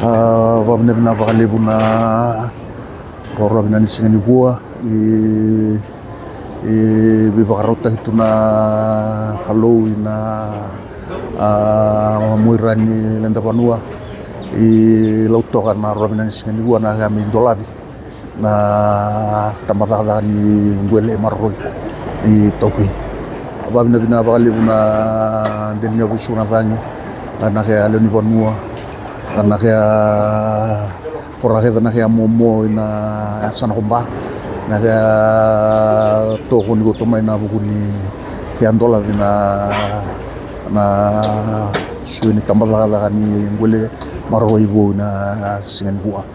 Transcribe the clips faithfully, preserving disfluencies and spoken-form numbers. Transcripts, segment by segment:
A, vakavinavinaka vakalevu na rorovi na ni siga ni kua i, i veivakarautaki tu na Kalou i na, a, muira ni leda vanua i Lautoka na rorovi na ni siga ni kua na kea me i dolavi na taba cakacaka ni qwele maroroi i Taukei. Vakavinavinaka vakalevu na deli ni avusu na cagi, na kea lewe ni vanua, na kea koraketa na kea momo i na yasana ko ba, na kea tokoni koto mai na vuku ni kea dolavi na, na sui ni taba cakacaka ni qwele maroroi vou i na siga ni kua.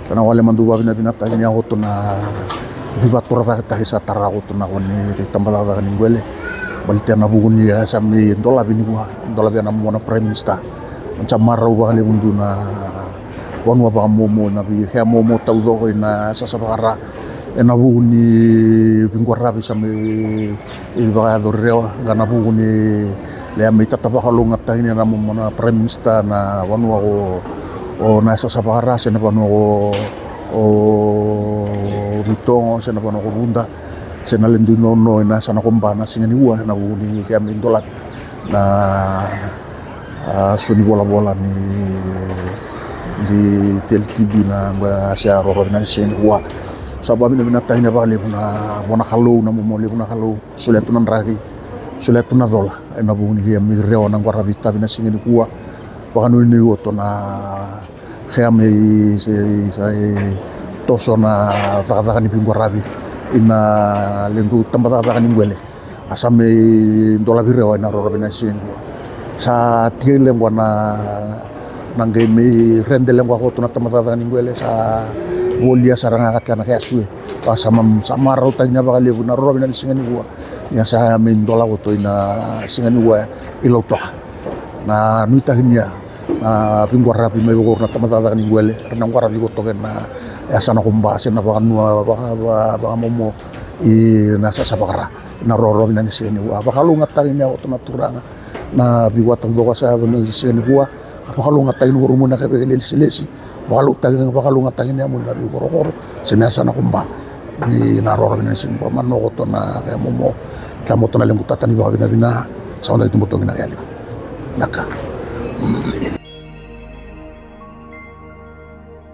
Sa na wale madu vakavinavinataki ni a koto na veivakatorocaketaki sa tara koto na koni taba cakacaka ni qwele. Baleta na vuku ni a sa me dolavi ni kua, dolavi na mona Prime Minister. Sa marau vakalevu du na vanua vakamomo na vei kea momo taucoko i na sasa vakara. E na vuku ni veiqaravi sa me i vakayaco rewa ga na vuku ni lea me i tata vakalougatataki ni na momo na Prime Minister na vanua ko, o na sasa vakara se na vanua ko, o Vitogo se na vanua ko Vuda se na ledu i nono i na yasana ko ba na siga ni kua na vuku ni kea me i dolavi na, a, sui ni volavola ni di Tele TV na qo se a rorovi na ni siga ni kua. Sa vakavinavinataki ni a vakalevu na vo na Kalou na momo levu na Kalou. Solia tu na draki, solia tu na cola e na vuku ni kea me i rewa na qaravi tavi na siga ni kua. Vakanuinui koto na kea me i, se, sa i toso na cakacaka ni veiqaravi i na ledu taba cakacaka ni qwele. A sa me i dolavi rewa i na rorovi na siga ni kua. Sa tikei lequa na, na qai me i rede lequa koto na taba cakacaka ni qwele sa volia sara ga ka tla na kea sue. A sa ma, sa marautaki ni a vakalevu na rorovi na ni siga ni kua. Ni a sa me i dola koto i na siga ni kua i Lautoka. Na nuitaki ni a na veiqaravi mai vakauru na taba cakacaka ni qwele ra na qaravi koto ke na yasana ko ba se na vakanua vaka, vaka, vakamomo i na sasa vakara. Na rorovi na ni siga ni kua vakalougatataki ni a koto na turaga na veiwata taucoko sa yaco na siga ni kua. Ka vakalougatataki ni korumu na keveke lesilesi. Vakalougatataki, vakalougatataki ni a muni na veikorokoro se na yasana ko ba. Ni na rorovi na ni siga ni kua mano koto na kea momo. Tla moto na lequ tata ni vakavinavina. Sa wadaki tu moto gi na kea levu. Naka.